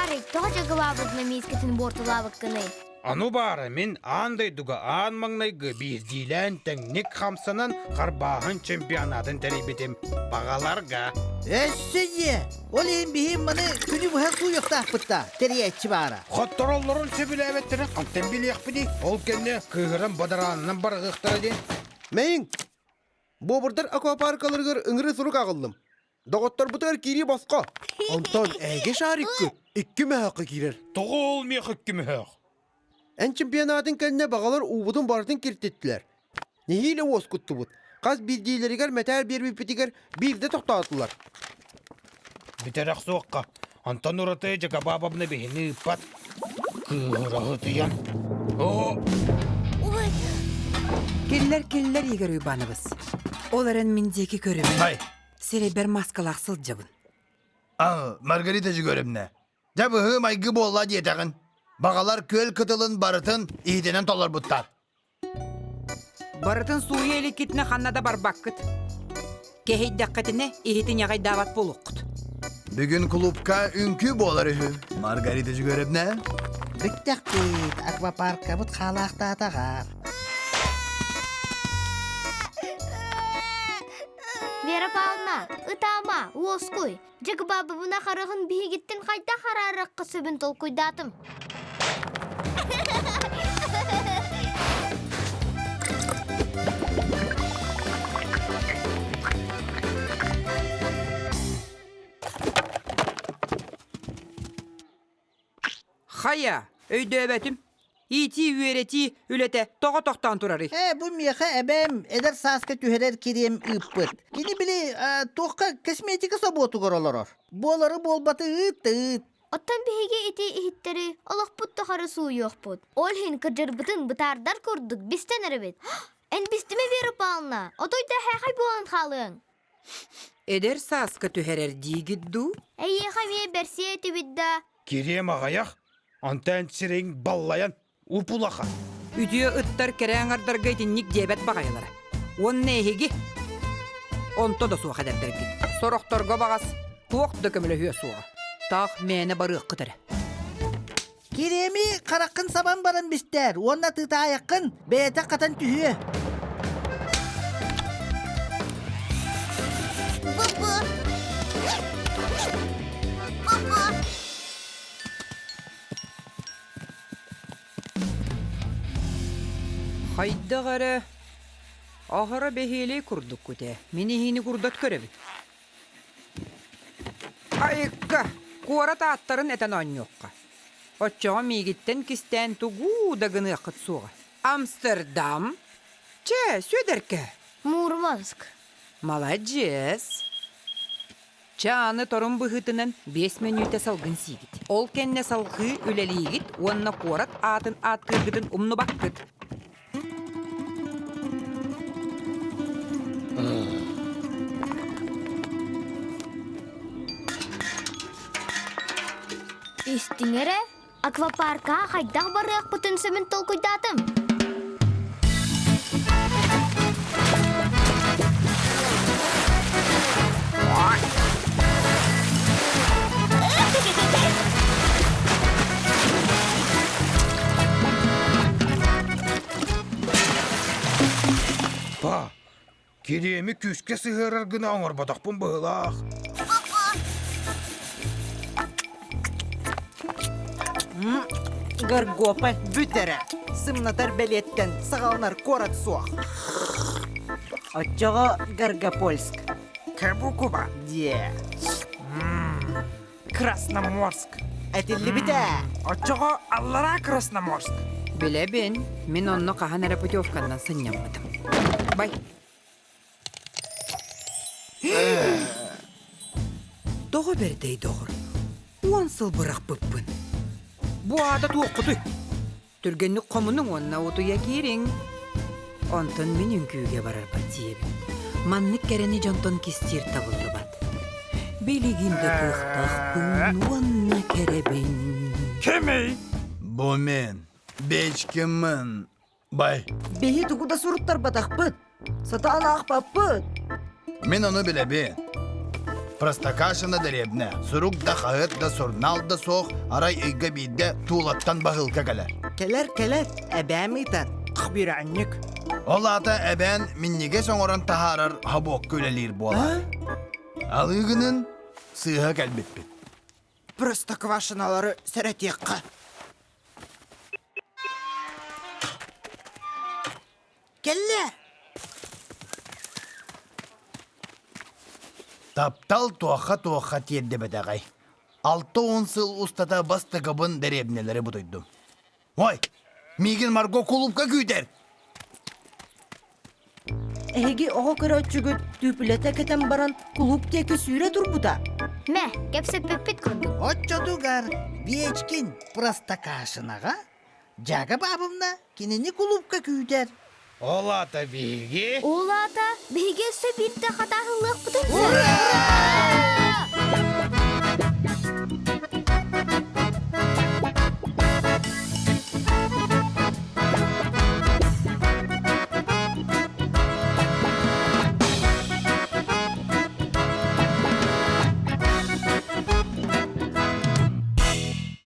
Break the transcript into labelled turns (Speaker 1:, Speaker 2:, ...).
Speaker 1: Шарик, тоҕо дьагылаабытына миискэтин буортулаабыккыный?
Speaker 2: Ону баара мин аан дойдуга аан маҥнайгы биирдиилээн тэҥник хамсанан харбааһын чемпионатын тэрийбитим. Баҕаларга.
Speaker 3: Өссө дьиэ! Ол иһин биһи маны күнү быһа сууйуохтаахпыт да, тэрийээччи баара.
Speaker 2: Хоттороллорун сөбүлээбэттэрин хантан билиэхпитий? Ол кэннэ кыыһыран бадараанынан барыһыахтара диэн.
Speaker 4: Мэйиҥ, буобурдар аквапаркаларыгар ыҥырыы сурук аҕаллым. Доҕотторбутугар киирии босхо. Онтон эһиги шариккыт икки мөһөөххө киирэр.
Speaker 2: Тоҕо ол миэхэ икки мөһөөх?
Speaker 4: Эн чемпионатын кэннэ баҕалар уубутун барытын киртиттилэр. Нэһиилэ уоскуттубут. Хас биирдиилэригэр мэтээл биэрбиппитигэр биирдэ тохтоотулар.
Speaker 2: Бүтэрэх суохха. Онтон ураты Дьакабаабабна биһини ыыппат. Кыыһыраһытыйан. Оо!
Speaker 1: Ой!
Speaker 5: Киллэр киллэр Игорь Уйбанабыс. Ол эрэн мин диэки көрөбүн.
Speaker 6: Ай!
Speaker 5: Сирэйбэр маскалаах сылдьабын.
Speaker 6: А, Маргарита Жигоревна, дьэ быһыы-майгы буолла диэтэҕин. Баҕалар күөл кытылын барытын иһитинэн толорбуттар.
Speaker 5: Барытын сууйа иликкитинэ ханна да барбаккыт. Кэһэйдэххитинэ иһитин ньаҕайдаабат буолуоххут.
Speaker 6: Бүгүн клубка үҥкүү буолар үһү, Маргарита Жигоревна.
Speaker 3: Бүттэхпит, аквапаркабыт хаалаахтаатаҕа.
Speaker 1: Вера Павловна, ытаама, уоскуй. Дьыгыбабыбына харыһын биһигиттэн хайдах араарыахха сөбүн толкуйдаатым.
Speaker 5: Хайа, өйдөөбөтүм. Иитии-үөрэтии үлэтэ тоҕо тохтоон турарый?
Speaker 3: Ээ, бу миэхэ эбээм эдэр сааска түһэрэр кириэм ыыппыт. Кини били э, туохха косметика собуотугар олорор. Буолары буолбаты ыыт да ыыт.
Speaker 1: Оттон биһиги ити иһиттэри олохпут тухары сууйуохпут. Ол иһин кырдьарбытын бытаардар курдук бистэн эрэбит. Эн бистимэ Вера Павловна, отой да эһээхэй буолан хаалыаҥ.
Speaker 5: Эдэр сааска түһэрэр диигит дуу?
Speaker 1: Эйиэхэ эмиэ бэрсиэ этибит да.
Speaker 2: Кириэм аҕыйах, онтон сирэйиҥ баллайан уп-улахан.
Speaker 5: Үтүө ыттар кэрэ аҥардарга итинник диэбэт баҕайылара. Уонна эһиги онто да суох эдэрдэргит. Сорохторго баҕас туох да көмөлөһүө суоҕа. Таах мээнэ барыаххыт эрэ.
Speaker 3: Кириэми хараххын сабан баран бистээр уонна тыытаайаххын бэйэтэ хатан түһүө.
Speaker 1: Бу-бу. Бу-бу.
Speaker 5: Хайдах эрэ аһара бэһиэлэй курдуккут ээ. Мин иһиини курдат көрөбүн. Айыкка, куорат ааттарын этэн оонньуохха. Оччоҕо миигиттэн кистээн тугу да гыныаххыт суоҕа. Амстердам? Чэ, Сүөдэркэ.
Speaker 1: Мурманск.
Speaker 5: Маладьыас. Чэ, аны торум быһыытынан биэс мүнүүтэ салгын сиигит. Ол кэннэ салҕыы үлэлиигит уонна куорат аатын ааттыыргытын умнубаккыт.
Speaker 1: Истиҥ эрэ, аквапаркаҕа хайдах барыахпытын сөбүн толкуйдаатым.
Speaker 2: Па, кириэми күүскэ сыһыарар гына оҥорботохпун быһыылаах.
Speaker 7: Гаргопа бүтэрэ. Сымнатар бэлиэттэн саҕаланар куорат суох. Оччоҕо Гаргопольск.
Speaker 8: Кабукуба.
Speaker 7: Диэ.
Speaker 8: Красноморск.
Speaker 7: Этиллибитэ.
Speaker 8: Оччоҕо аллараа Красноморск.
Speaker 5: Билэбин, мин онно хаһан эрэ путевканнан сынньаммытым. Бай. Тоҕо бэрдэй доҕор, уон сыл бырахпыппын. Бу аата туоххутуй? Түргэнник хомунуҥ уонна утуйа киириҥ. Онтон мин үҥкүүгэ барарбар тиийэбин. Маннык кэрэни дьонтон кистиир табыллыбат. Билигин да кыахтаахпын уонна кэрэбин.
Speaker 2: Кимий?
Speaker 6: Бу мин, Бечкиммин, бай.
Speaker 7: Биһи тугу да суруттарбатахпыт. Сатаан аахпаппыт.
Speaker 6: Мин ону билэбин. Простокашина дэриэбинэ. Сурук да, хаһыат да, сурунаал да суох, арай ыйга биирдэ Тулаттан баһыылка кэлэр.
Speaker 7: Кэлэр, кэлэр, эбээм ыытар.
Speaker 8: Хбиранник.
Speaker 6: Ол аата эбээн минньигэс оҥорон таһаарар хобуокка үлэлиир буолар. Алыыгынын сыыһа кэлбиппит.
Speaker 7: Простоквашиналары сэрэтиэххэ. Кэллэ!
Speaker 6: Таптал туохха-туохха тиэрдибэтэҕэй. 60 сыл устата бастакыбын дэриэбинэлэри бутуйдум. Ой, миигин Марго кулуупка күүтэр!
Speaker 9: Эһиги оҕо көрөөччүгүт түүпүлэтэ кэтэн баран кулууп диэки сүүрэ турбута.
Speaker 1: Мэ, кэпсэппиппит курдук.
Speaker 3: Оччотугар Биэчкин Простокашинаҕа Дьака Павловна кинини кулуупка күүтэр.
Speaker 2: Ол аата биһиги...
Speaker 1: Ол аата биһиги өссө биирдэ хатааһыллыахпытын сөп.